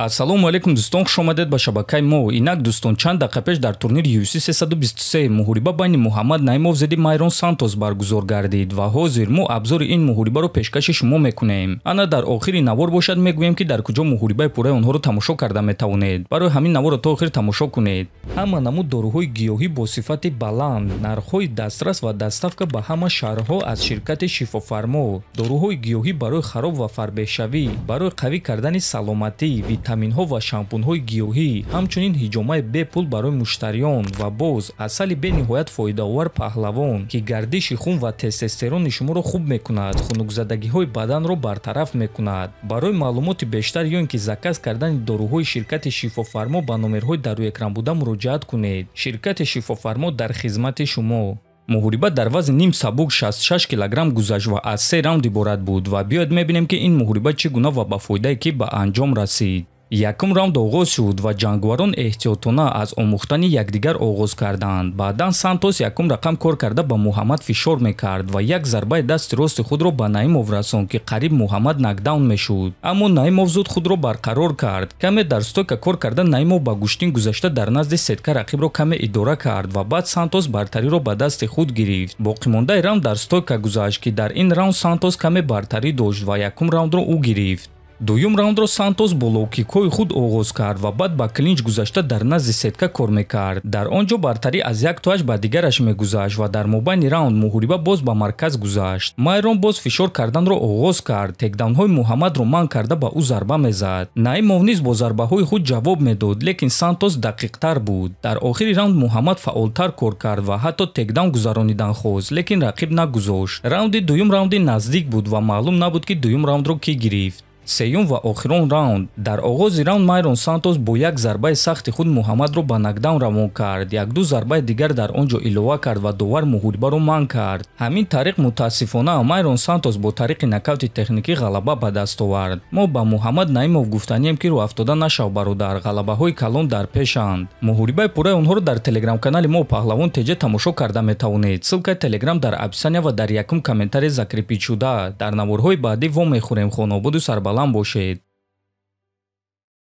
Ассалому алайкум, дӯстон, хуш омадед ба шабакаи мо. Инак, дӯстон, чанд дақиқа пеш дар турнири UFC 323 муҳориба байни Муҳаммад Наимов зидди Майрон Сантос баргузор гардид ва ҳозир мо абзори ин муҳорибаро пешкаши шумо мекунем. Ана дар охири навор бошад, мегӯем, ки дар куҷо муҳорибаи пурраи онҳоро тамошо карда метавонед. Барои ҳамин наворро то охир тамошо кунед. Ҳама намуд доруҳои гиёҳӣ бо сифати баланд, нархҳои дастрас ва доставка ба ҳама шаҳрҳо аз ширкати Шифофармо. Доруҳои гиёҳӣ барои хароб ва фарбеҳшавӣ, барои қавӣ кардани саломатӣ, витаминҳо ва шампунҳои гиёҳӣ, ҳамчунин ҳиҷомаи бепул барои муштариён ва боз асали бениҳоят фоидаовар Паҳлавон, ки гардиши хун ва тестостерони шуморо хуб мекунад, хунукзадагиҳои баданро бартараф мекунад. Барои маълумоти бештар ё ин ки заказ кардани доруҳои ширкати Шифофармо ба номерҳои дар рӯи экран буда муроҷиат кунед. Ширкати Шифофармо дар хизмати шумо. Муҳориба дар вазни ним сабук 66 килограмм гузашт ва аз се раунд иборат буд ва биёед мебинем, ки ин муҳориба чӣ гуна ва ба фоидаи кӣ ба анҷом расид. Якум раунд оғоз шуд ва ҷанговарон эҳтиётона аз омӯхтани якдигар оғоз карданд. Баъдан Сантос якум рақам кор карда ба Муҳаммад фишор мекард ва як зарбаи дасти рости худро ба Наимов расонд, ки қариб Муҳаммад нокдаун мешуд. Аммо Наимов зуд худро барқарор кард. Каме дар стойка кор карда, Наимов ба гӯштин гузашта, дар назди сетка рақибро каме идора кард ва баъд Сантос бартариро ба дасти худ гирифт. Боқимондаи раунд дар стойка гузашт, ки дар ин раунд Сантос каме бартарӣ дошт ва якум раундро ӯ гирифт. Дуюм раундро Сантос бо лоукикҳои худ оғоз кард ва баъд ба клинч гузашта, дар назди сетка кор мекард. Дар он ҷо бартарӣ аз як тоаш ба дигараш мегузашт ва дар мобайни раунд муҳориба боз ба марказ гузашт. Майрон боз фишор карданро оғоз кард, тейкдаунҳои Муҳаммадро манъ карда, ба ӯ зарба мезад. Наимов низ бо зарбаҳои худ ҷавоб медод, лекин Сантос дақиқтар буд. Дар охири раунд Муҳаммад фаъолтар кор кард ва ҳатто тейкдаун гузаронидан хост, лекин рақиб нагузошт. Раунди дуюм раунди наздик буд ва маълум набуд, ки дуюм раундро кӣ гирифт. Сеюм ва охирон раунд. Дар оғози раунд Майрон Сантос бо як зарбаи сахти худ Муҳаммадро ба нокдаун равон кард, якду зарбаи дигар дар он ҷо илова кард ва довар муҳорибаро манъ кард. Ҳамин тариқ, мутаассифона, Майрон Сантос бо тариқи нокаути техникӣ ғалаба ба даст овард. Мо ба Муҳаммад Наимов гуфтанием, ки рӯафтода нашав, бародар, ғалабаҳои калон дар пешанд. Муҳорибаи пурраи онҳоро дар телеграм-канали мо Паҳлавон ТЖ тамошо карда метавонед. Ссылкаи телеграм дар описания ва дар якум комментарий закрепить шуда. Дар наворҳои баъдӣ вомехӯрем. Хонободу сарбаланд бошед.